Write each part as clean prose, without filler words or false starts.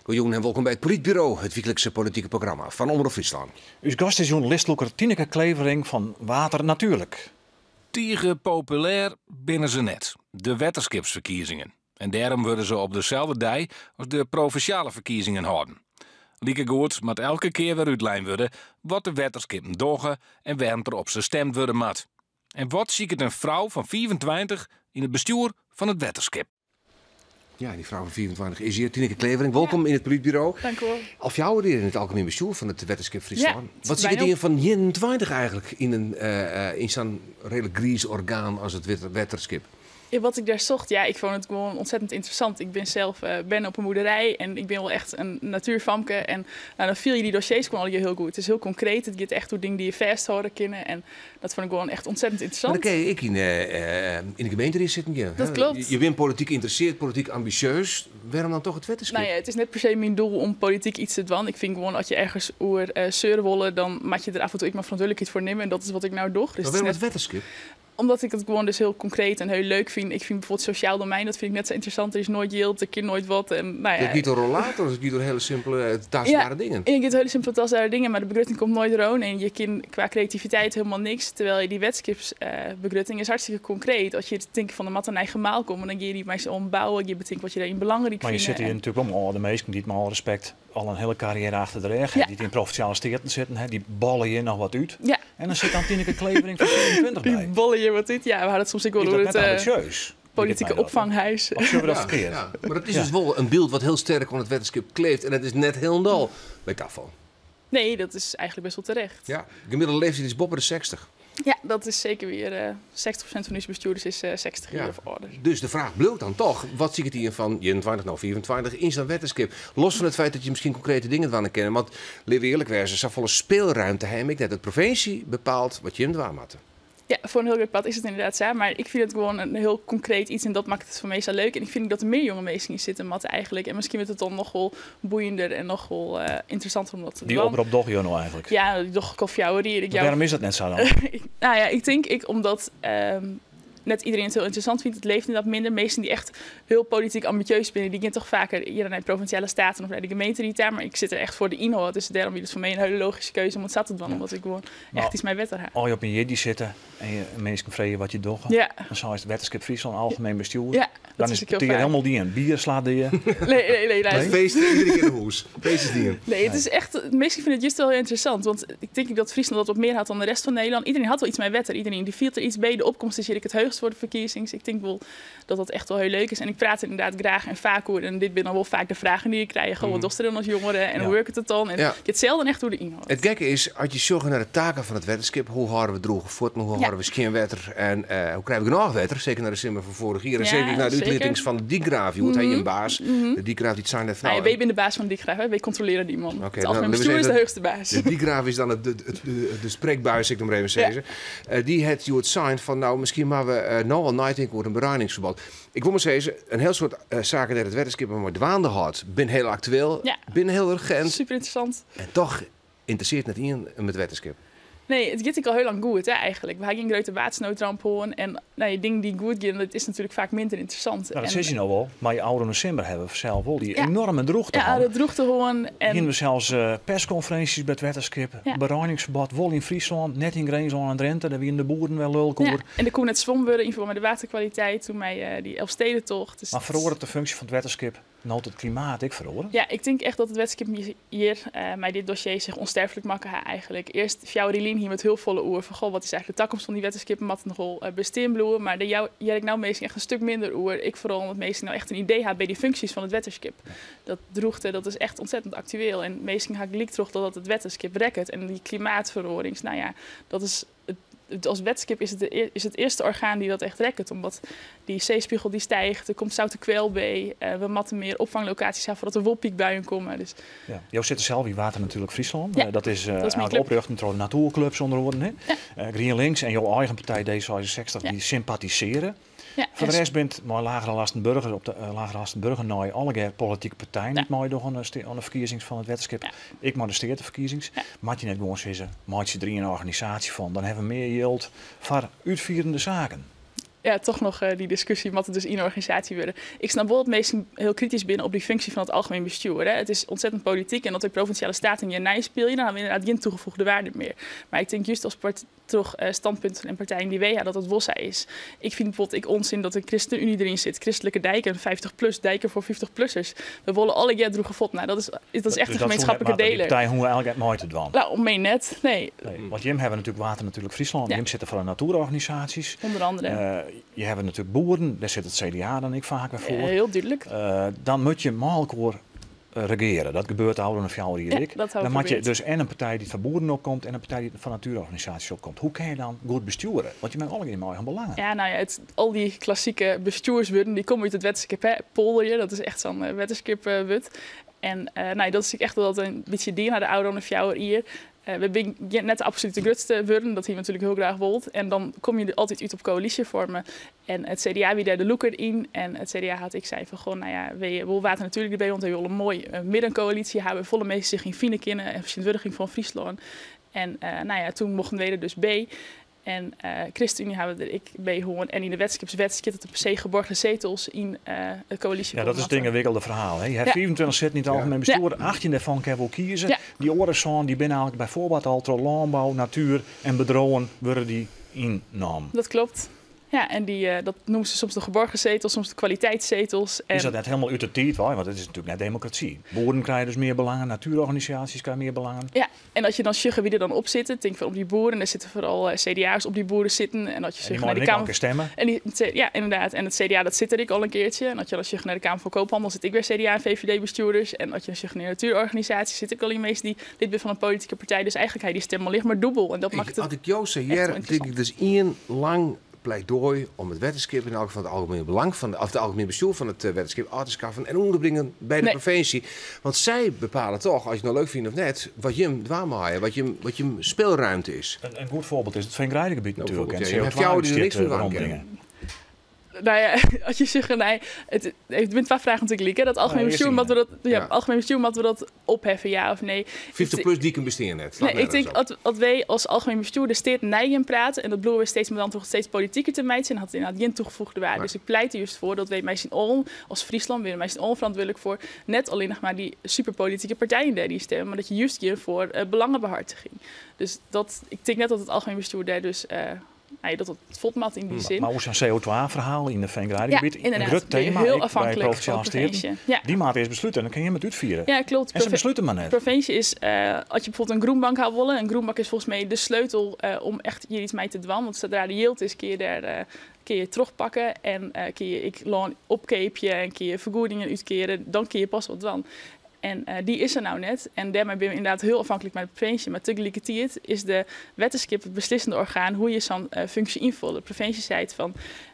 Goejûn en wolkom by it Polytburo, it wyklikse politike programma fan Omrop Fryslân. Us gast is jûn listlûker Tineke Clevering fan Water Natuurlijk. Tige populêr binne se net, de wetterskipsferkiezingen. En dêrom wurde se op deselde dei as de provinsjale ferkiezingen hâlden. Likegoed moat elke kear wer útlein wurde wat de wetterskippen dogge en wêrom't der op se stimd wurde moat. En wat siket in frou fan 25 yn it bestjoer fan it wetterskip? Ja, dy frou fan 25 is hjir. Tineke Clevering, wolkom yn it Polytburo. Dank u wol. Al 4 jier yn it algemien bestjoer fan it Wetterskip Fryslân. Ja, wat siket ien fan 21 eigentlik yn sa'n reedlik griis orgaan as it Wetterskip? Ja, wat ik dêr socht, ja, ik fûn it gewoan ûntsettend ynteressant. Ik bin sels berne op in boerderij en ik bin wol echt in natuerfamke. En nou, dan fiel je dy dossiers gewoan allegear hiel goed. It is hiel konkreet, it giet echt oer dingen dy't je fêsthâlde kinne. En dat fûn ik gewoan echt ûntsettend ynteressant. Mar dan kinne je ek yn de gemeenteried sitten gean. Dat kloppet. Je binne polityk ynteressearre, polityk ambisjeus. Wêrom dan toch it wetterskip? Nou ja, it is net per se myn doel om polityk yts te dwaan. Ik fyn gewoan, as je ergens oer seure wolle, dan moatte je der af en toe ek mar ferantwurdlikheid foar nimme. En dat is wat ik no doch. Dus Mar wêrom it wetterskip? Omdat ik it gewoan dus hiel konkreet en hiel leuk fyn. Ik fyn byfoarbyld sosjaal domein, dat fyn ik net sa ynteressant. Der is noait jild, der kin noait wat. En, nou ja. It giet oer rollators, it giet oer hiele simpele tastbere dingen. Ja, it giet oer hiele simpele tastbere dingen, mar de begrutting komt noait rûn en je kin kwa kreativiteit hielendal niks. Terwijl je dy wetterskipsbegrutting is hartstikke konkreet. As je tinke fan der moat in nij gemaal komme, dan gean je dy mei s'n allen bouwen, gean je betinke wat je dêryn belangryk Mar je fine. sitte hjir natuerlik wol mei âlde minsken dy't mei alle respekt al in hiele karriêre achter de rêch ha, dy't yn provinsjale steaten sitten ha, dy balle hjir noch wat út. En dan sit dan Tineke Clevering fan 25 by. Dy balle hjir wat út, ja, we ha dat soms ek wol Is oer dat it, net ambisjeus? politike opfanghuis. Of sjogge we dat ferkeard? Ja, mar dat is dus wol in byld wat hiel sterk oan it wetterskip kleeft en dat is net hielendal by tafal. Nee, dat is eigentlik best wol terecht. Ja, gemiddelde leeftiid is boppe de 60. Ja, dat is seker wier. 60% fan ús bestjoerders is 60 jier of âlder. Dus de fraach bliuwt dan toch, wat siket ien fan 21, no 25 yn sa'n wetterskip? Los fan it feit dat je miskien konkrete dingen dwaan kinne, want litte we earlik wêze, safolle speelruimte ha ik net. De provinsje bepaalt wat jim dwaan moatte. Ja, foar in hiel grut part is it ynderdaad sa. Mar ik fyn it gewoan in hiel konkreet yts en dat makket it foar my sa leuk. En ik fyn ek dat der mear jonge minsken yn sitte moatte eigentlik. En miskien wurdt it dan noch wol boeiender en noch wol ynteressanter om dat te Dy dwaan. oprop dogge jo no eigentlik? Ja, dy doch ik al 4 jier. Ik Mar jou wêrom is dat net sa dan? Nou ja, ik tink ek omdat net iderien it hiel ynteressant fynt. It leeft ynderdaad minder. Minsken dy't echt hiel polityk ambitieus binne, dy gean toch faker hjir nei de provinsjale steaten of nei de gemeenteried ta. Mar ik sit der echt foar de ynhâld, dus dêrom wie it foar my in hiele logyske keuze om it sa te dwaan, omdat ik gewoan echt yts mei wetter ha. As je op in jierdei sitte en je minsken freegje wat je dogge, dan seist Wetterskip Fryslân, algemeen bestjoer. Ja, dat Dan is is ek hiel it petear faak. hielendal dien. Bier slaat dea. Nee, nee, nee, nee. Feest iedere kear yn 'e hûs. Feest is dien. Nee, it is echt, minsken fine it juist wol hiel ynteressant, want ik tink dat Fryslân dat wat mear hat dan de rest fan Nederlân. Iderien hat wol yts mei wetter, iderien dy fielt der yts by. De opkomst is hjir ek it heechst foar de ferkiezings. Ik tink wol dat dat echt wol hiel leuk is. En ik praat der ynderdaad graach en faak oer. En dit binne dan wol faak de fragen dy't ik krij. Goh, wat dochst der dan as jongere en hoe wurket it dan? En it giet selden echt oer de ynhâld. It gekke is, as je sjogge nei de taken fan it wetterskip, hoe hâlde we drûge fuotten, hoe hâlde we skjin wetter en hoe krije we genôch wetter, seker nei de simmer fan foarich jier en seker nei de útlittings fan de dykgraaf. Hjoed ha je in baas, de dykgraaf dy't sein hat fan, Nou ja, wy binne de baas fan de dykgraaf, hè. Wy kontrolearje dy man. Oké, It nou, algemeen laten we bestjoer is de zeggen, heechste baas. De dykgraaf is dan de sprekbuis, ik noch mar even sizze. Dy hat hjoed sein fan, nou, miskien moatte we no al neitinke oer in bereiningsferbod. Ik wol mar sizze, in hiel soad saken dêr't it wetterskip mei dwaande hâldt, binne hiel aktueel, binne hiel urgent. Super ynteressant. En toch ynteressearret net ien him it wetterskip. Nee, it giet ek al hiel lang goed, hè, eigentlik. We ha gjin grutte watersnoodramp hân en nou ja, dingen dy't goed gean, dat is natuerlik faak minder ynteressant. Nou, dat En sizze je no wol, mar ôfrûne simmer hawwe we fansels wol dy enoarme drûchte Ja, hân. de drûchte hân en Hiene we sels perskonferinsjes by it wetterskip, bereiningsferbod wol yn Fryslân, net yn Grinslân en Drinte, dêr wiene de boeren wer lulk Ja, oer. en der koe net swom wurde yn ferbân mei de waterkwaliteit, toen mei dy Elfstedentocht. Dus Mar feroaret de funksje fan it wetterskip no't it klimaat ek feroaret? Ja, ik tink echt dat it wetterskip hjir mei dit dossier sich ûnsterflik makke ha eigentlik. Earst 4 jier lyn hiene we it hiel folle oer fan goh, wat is eigentlik de takomst fan dy wetterskippen, moat it noch wol bestean bliuwe. Mar dêr hear ik no minsken echt in stik minder oer. Ek foaral omdat minsken no echt in idee ha by dy funksjes fan it wetterskip. Dat drûchte, dat is echt ûntsettend aktueel en minsken ha gelyk troch dat dat it wetterskip rekket. En dy klimaatferoarings, nou ja, dat is it, as wetterskip is it, de, is it earste orgaan dy't dat echt rekket, omdat dy seespegel dy stiicht, der komt zoute kwel by, we moatte mear opfanglokaasjes ha foardat der wol pykbuien komme. Dus Ja. Jo sitte sels by Water Natuurlijk Fryslân. Ja, Dat is dat is myn eigenlijk klup. oprjochte troch de natoerklups ûnder oaren. Hè? GrienLinks en jo eigen partij D66 dy sympatisearje. Foar de rest bint mei Lagere Lasten Burger op de Lagere Lasten Burger nei allegear politike partijen dy't meidogge oan de ferkiezings fan it wetterskip. Ek mei de steateferkiezings. Moat je net gewoan sizze, meitsje der ien organisaasje fan, dan hawwe we mear jild foar útfierende saken. Ja, toch noch dy diskusje moat it dus yn organisaasje wurde. Ik snap wol dat minsken hiel kritysk binne op dy funksje fan it algemeen bestjoer. Hè. It is ontzettend polityk en as de provinsjale steaten hjir nij spylje, dan hawwe we ynderdaad gjin toegevoegde waarde mear. Mar ik tink just as part troch standpunten en partijen dy't wy ha dat dat wol sa is. Ik fyn bijvoorbeeld ek onzin dat de ChristenUnie deryn sit. Christelijke dijken, 50 plus, dijken voor 50-plussers. We wolle allegear droege fuotten. Nou, dat is echt Dus in dat soe net gemeenschappelijke moatte. Dy deler. partij hoege eigenlijk net mei te dwaan. Nou, om my net, nee. Nee, want jim hawwe natuerlik Water Natuurlijk Fryslân. Ja. Jim sitte foar de natoerorganisaasjes. Onder andere. Je hawwe natuerlik boeren, dêr sit it CDA dan ek faak wer foar. Hiel dúdlik. Dan moat je mei elkoar regeare. Dat gebeurt al in 4 jier Ja, ek. dat hawwe Dan we moat je probearre. dus en in partij dy't foar boeren opkomt en in partij dy't foar natoerorganisaasjes opkomt. Hoe kin je dan goed bestjoere? Want je bent allegear mei eigen belangen. Ja, nou ja, al dy klassike bestjoerswurden dy komme út it wetterskip. Hè. Polderje, dat is echt sa'n wetterskipwurd. En nou, dat is echt wol dat in bytsje dien nei de ôfrûne 4 jier. We binne net de absolute grutste wurden, dat hie we natuerlik hiel graach wold. En dan komme je altyd út op koälysjefoarmen. En it CDA wie dêr de lûker yn. En it CDA hat ek sein fan, goh, nou ja, wy wolle Water Natuurlijk derby, want wy wolle in moai middenkoälysje hawwe, wêr't folle minsken sich yn fine kinne en fertsjintwurdiging fan Fryslân. En nou ja, toen mochten wy der dus by. En ChristenUnie hawwe we der ek by hân. En yn de wetterskipswet stiet dat der per se geborgde zetels yn de koälysje Ja, dat is het komme moatte. ingewikkelde ferhaal. Hè. Je hebt 25 sitten yn it algemeen bestjoer, 18 dêrfan kinne wol kieze. Dy oare sân dy binne eigentlik by foarbaat al troch lânbou, natuer en bedriuwen wurde dy ynnommen. Dat klopt. Ja, en dat noemen ze soms de geborgen zetels, soms de kwaliteitszetels. En Is dat net hielendal út de tiid wei? Want it is natuerlik net demokrasy. Boeren krije dus mear belangen, natuerorganisaasjes krije mear belangen. Ja, en as je dan sjogge wie der dan op sitte, tink fan op dy boeren, der sitte foaral CDA's op dy boeren sitten. En as je En dy sjogge nei meie de ek al Kamer in kear stimme. En die, ja, inderdaad. En it CDA, dat sit der ek al in keartsje. En as je dan sjogge nei de Kamer van Koophandel, sit ek wer CDA en VVD-bestjoerders. En as je dan sjogge nei de natuurorganisatie, sit ek al die meesten die lid binne fan in politike partij. Dus eigentlik ha je dy stim al licht mar dûbel. En dat makket it As ik jo sa echt hear, wel tink ynteressant. ik dus ien lang pleidooi om it wetterskip yn elk gefal it algemien belang fan, of it algemien bestjoer fan it wetterskip ôf te skaffen en ûnder te bringen by de Nee. provinsje. Want sy bepale toch, as je it no leuk fine of net, wat jim dwaan meie, wat jim speelruimte is. In goed foarbyld is it Feangreidegebiet Nou, natuerlik. En bijvoorbeeld, ja. CO2 Je hebt jou die er niks útstjit, van dwaan werombringe. Nou ja, als je zegt, nee, het bent twee vragen natuurlijk, hè. Dat algemeen Ja, bestuur, eerst moeten we dat, ja, Ja. algemeen bestuur moeten we dat opheffen, ja of nee? 50 plus die kan bestaan net. Slaat Nee, ik nergens denk op. dat wij als algemeen bestuur de steeds nijen praten en dat bloeien we steeds meer dan toch steeds politieker te mijten en had inderdaad geen toegevoegde waarde. Nee. Dus ik pleit er juist voor dat wij mij zien al als Friesland, wij mij zien al verantwoordelijk voor net alleen nog maar die superpolitieke partijen daar die stemmen, maar dat je juist hier voor belangenbehartiging. Dus dat, ik denk net dat het algemeen bestuur daar dus nou ja, dat het volmaat in die zin. Maar hoe zo'n CO2-verhaal in de Feangreidegebiet, Ja, een inderdaad. grut Ben je thema, heel ek by afhankelijk van provinsjale de steaten. provincie. Ja. Dy moat earst beslute en dan kin je it útfiere. Ja, klopt. En se beslute mar net. Provincie is, als je bijvoorbeeld een groenbank had willen, een groenbank is volgens mij de sleutel om echt hier iets mee te dwaan. Want zodra de yield is, kun je daar kun je terugpakken en kun je ik loon opkeepje en kun je vergoedingen uitkeren, dan kun je pas wat dwaan. En die is er nou net. En daarmee ben je inderdaad heel afhankelijk van de provincie. Maar tegelijkertijd is de wetterskip het beslissende orgaan hoe je zo'n functie invult. De provincie zei het van,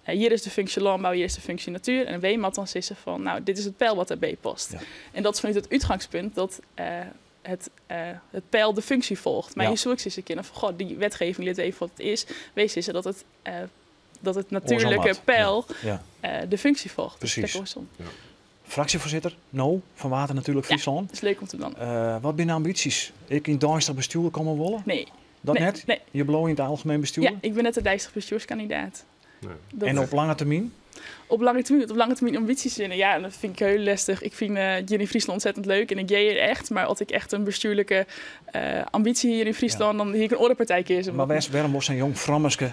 hier is de functie landbouw, hier is de functie natuur. En de WMAT dan zeggen van, nou, dit is het peil wat daarbij past. En dat is vanuit het uitgangspunt dat het peil de functie volgt. Maar je zoekt eens een keer van, goh, die wetgeving let even wat het is. Wees is er dat het natuurlijke Oorzaak. peil de functie volgt. Dus lekker oorzaak. Fractievoorzitter, no, van Water Natuurlijk Ja, Friesland. dat is leuk om te doen. Wat zijn de ambities? Ik in het deistich bestuur komen wollen? Nee. Dat Nee, net? nee. Je bloot in het algemeen bestuur? Ja, ik ben net de deistich bestuurskandidaat. Nee. Dat En op lange termijn? Op lange termijn, op lange termijn ambities zinnen. Ja, dat vind ik heel lastig. Ik vind hier in Friesland ontzettend leuk en ik jij er echt. Maar als ik echt een bestuurlijke ambitie hier in Friesland, dan hier ik een andere partij kiezen. Maar waarom was zo'n jong Frammerske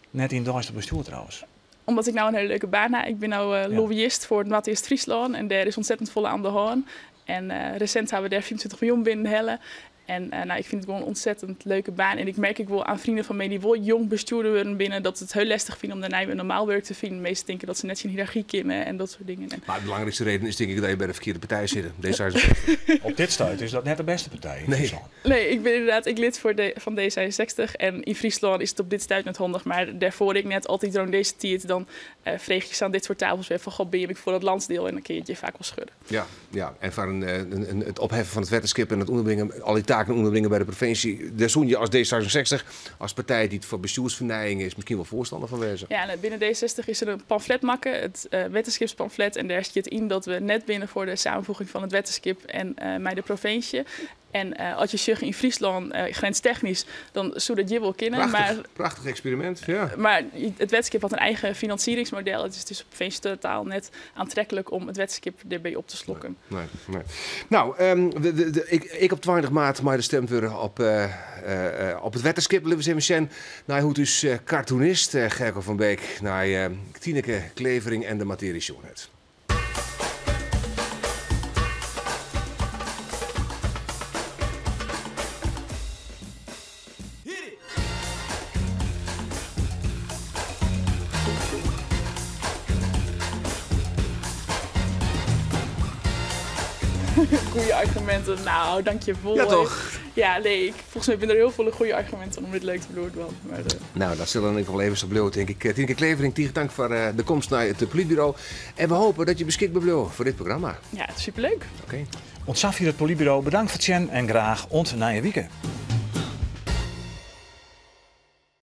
net in het deistich bestuur trouwens? Omdat ik nou een hele leuke baan heb. Ik ben nou lobbyist voor het Noardeast Friesland en daar is ontzettend volle aan de hand. En recent hebben we daar 24 miljoen binnenhellen. En ik vind het gewoon een ontzettend leuke baan. En ik merk ik wel aan vrienden van mij die wel jong bestuurder worden binnen, dat ze het heel lastig vinden om daarna weer normaal werk te vinden. De meesten denken dat ze net zijn hiërarchie kennen en dat soort dingen. En Maar de belangrijkste reden is denk ik dat je bij de verkeerde partij zit. D66. Op dit stuit is dat net de beste partij in Nee. Friesland. Nee, ik ben inderdaad ik lid voor de, van D66. En in Friesland is het op dit stuit net handig. Maar daarvoor ik net altijd rond deze tijd, dan vreeg je aan dit soort tafels weer van, god, ben je voor dat landsdeel? En dan kun je het je vaak wel schudden. Ja, ja. En van het opheffen van het wetterskip en het onderbrengen, al die taken onderbrengen bij de provincie. Daar zoen je als D66, als partij die het voor bestuursvernijing is, misschien wel voorstander van wezen. Ja, en binnen D66 is er een pamflet maken, het wetterskipspamflet. En daar zit in dat we net binnen voor de samenvoeging van het wetterskip en mij de provincie. En as je sjogge yn Fryslân, grenstechnysk, dan soe dat hjir wol kinne. Prachtich, maar, prachtich eksperimint, ja. Mar it wetterskip hat in eigen finansieringsmodel. It is op provinsjetaal net oantreklik om it wetterskip derby op te slokken. Nee, nee. Nou, ik op 20 maart mei der stimd wurde op it wetterskip. Litte we even sjen nei hoe't ús cartoonist Gerko van Beek nei Tineke Clevering en de matearje sjoen hat. Goede argumenten. Nou, dank je wel. Ja, toch? Ja, nee, volgens mij zijn er heel veel goede argumenten om dit leuk te doen. Maar, Nou, dat zullen ik wel even zo blijven, denk ik. Tineke Clevering, tige dank voor de komst naar het politbureau. En we hopen dat je beschikbaar blijft voor dit programma. Ja, het is superleuk. Oké. Ontzag hier het politbureau, bedankt voor het zien en graag ont naar je weekend.